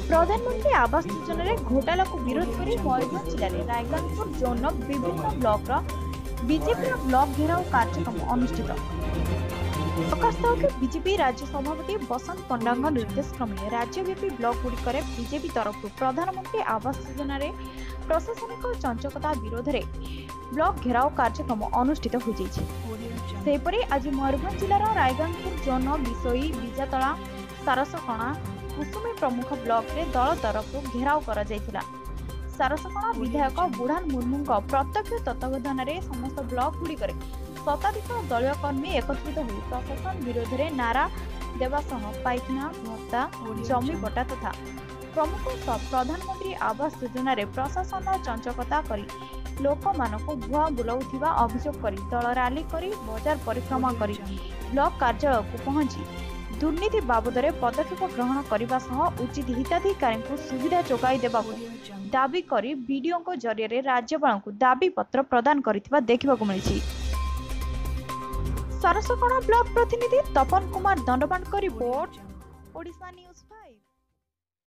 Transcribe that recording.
ପ୍ରଧାନମନ୍ତ୍ରୀ ଆବାସ ଯୋଜନାରେ ଘୋଟାଲାକୁ ବିରୋଧ କରି ମୟୂରଭଞ୍ଜ ଜିଲ୍ଲାରେ ରାଇରଙ୍ଗପୁର ଜୋନ୍ର ବିଭିନ୍ନ ବ୍ଲକର ବିଜେପିର ବ୍ଲକ ଘେରାଉ କାର୍ଯ୍ୟକ୍ରମ ଅନୁଷ୍ଠିତ। ପ୍ରକାଶ ଥାଉକି, ବିଜେପି ରାଜ୍ୟ ସଭାପତି ବସନ୍ତ ପଣ୍ଡାଙ୍କ ନିର୍ଦ୍ଦେଶ କ୍ରମେ ରାଜ୍ୟବ୍ୟାପୀ ବ୍ଲକଗୁଡ଼ିକରେ ବିଜେପି ତରଫରୁ ପ୍ରଧାନମନ୍ତ୍ରୀ ଆବାସ ଯୋଜନାରେ ପ୍ରଶାସନିକ ଚଞ୍ଚକତା ବିରୋଧରେ ବ୍ଲକ ଘେରାଉ କାର୍ଯ୍ୟକ୍ରମ ଅନୁଷ୍ଠିତ ହୋଇଯାଇଛି। ସେହିପରି ଆଜି ମୟୂରଭଞ୍ଜ ଜିଲ୍ଲାର ରାଇରଙ୍ଗପୁର ଜୋନ୍ର ବିଶୋଇ, ବିଜାତଳା, ସାରସକଣା, କୁସୁମୀ ପ୍ରମୁଖ ବ୍ଲକରେ ଦଳ ତରଫରୁ ଘେରାଉ କରାଯାଇଥିଲା। ସାରସକଣା ବିଧାୟକ ବୁଢ଼ାନ ମୁର୍ମୁଙ୍କ ପ୍ରତ୍ୟକ୍ଷ ତତ୍ତ୍ୱାବଧାନରେ ସମସ୍ତ ବ୍ଲକଗୁଡ଼ିକରେ ଶତାଧିକ ଦଳୀୟ କର୍ମୀ ଏକତ୍ରିତ ହୋଇ ପ୍ରଶାସନ ବିରୋଧରେ ନାରା ଦେବା ସହ ପାଇଖାନା, ଭତ୍ତା, ଜମି ପଟ୍ଟା ତଥା ପ୍ରମୁଖ ପ୍ରଧାନମନ୍ତ୍ରୀ ଆବାସ ଯୋଜନାରେ ପ୍ରଶାସନ ଚଞ୍ଚକତା କରି ଲୋକମାନଙ୍କୁ ଭୁଆଁ ବୁଲାଉଥିବା ଅଭିଯୋଗ କରି ଦଳ ରାଲି କରି ବଜାର ପରିକ୍ରମା କରି ବ୍ଲକ କାର୍ଯ୍ୟାଳୟକୁ ପହଞ୍ଚି ଦୁର୍ନୀତି ବାବଦରେ ପଦକ୍ଷେପ ଗ୍ରହଣ କରିବା ସହ ଉଚିତ ହିତାଧିକାରୀଙ୍କୁ ସୁବିଧା ଯୋଗାଇ ଦେବାକୁ ଦାବି କରି ବିଡିଓଙ୍କ ଜରିଆରେ ରାଜ୍ୟପାଳଙ୍କୁ ଦାବିପତ୍ର ପ୍ରଦାନ କରିଥିବା ଦେଖିବାକୁ ମିଳିଛି। ସରସକଣା ବ୍ଲକ ପ୍ରତିନିଧି ତପନ କୁମାର ଦଣ୍ଡପାଟଙ୍କ ରିପୋର୍ଟ, ଓଡ଼ିଶା ନ୍ୟୁଜ୍ 5।